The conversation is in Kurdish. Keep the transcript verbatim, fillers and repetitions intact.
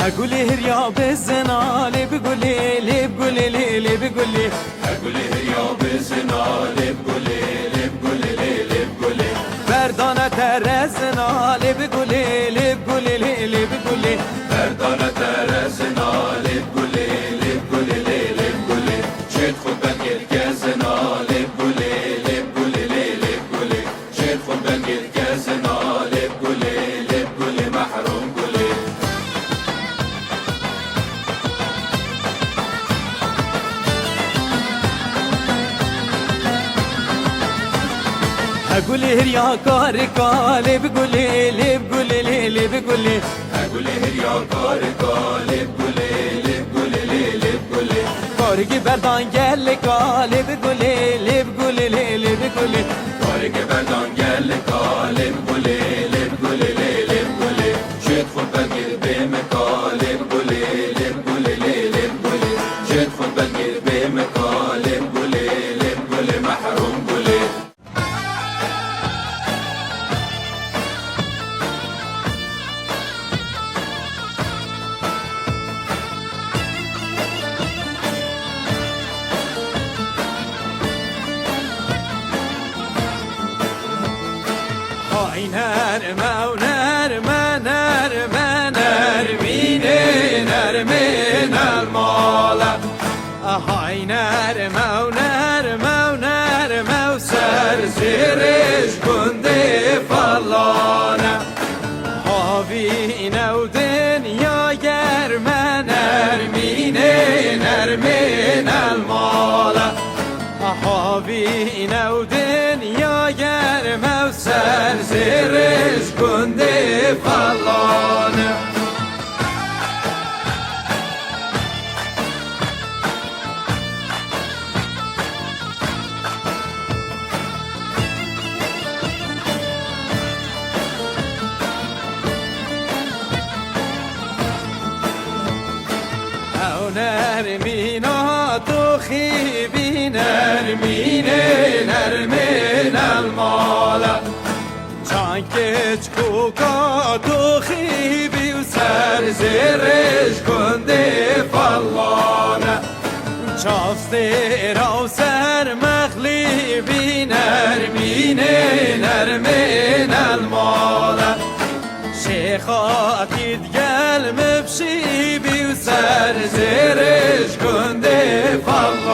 He gulê hirya bizina, lê bi gulê, lê bi gulê, lê, lê bi gulê. He gulê hirya bizina, lê bi gulê, lê bi gulê, lê, lê bi gulê. Berdane terezina, lê bi gulê, lê bi gulê, lê, lê bi gulê. Berdane terezina, lê bi gulê, lê bi gulê, lê, lê bi gulê. Çêt xwe belgê dikezina, lê bi gulê, lê bi gulê, lê, lê bi gulê. Çêt xwe belgê dikezina, lê bi gulê, lê bi gulê, mehrum gulê. He gulê hirya karika, lê bi gulê, lê bi gulê, lê, lê bi gulê. He gulê hirya karika, lê bi gulê, lê bi gulê, lê, lê bi gulê. Karikî berdan gelika, lê bi gulê, lê bi gulê, lê, lê bi gulê. Karikî berdan gelika, lê bi gulê, lê bi gulê, lê, lê bi gulê. Çêt xwe belgê bê mika, lê bi gulê, lê bi gulê, lê, lê bi gulê. Çêt xwe belgê bê mika, lê bi gulê, lê bi gulê, mehrum gulê. Hay nerme û nerme, nerme, nermînê, nermê nelmale. Hay nerme û nerme û nerme û ser zêrê ji gundê Fallane. Havîne û dinya germe, nermînê, nermê nelmale. Havîne û dinya germe û ser zêrê ji gundê Fallane. Ew nermîna toxî bî, nermînê nermê nelmale. Çankê çikoka toxî bî û ser zêrê ji gundê Fallane. Çavstêra û ser mexlî bî, nermînê nermê nelmale. Şêxatî digel mifşî bî û ser zêrê ji gundê Fallane.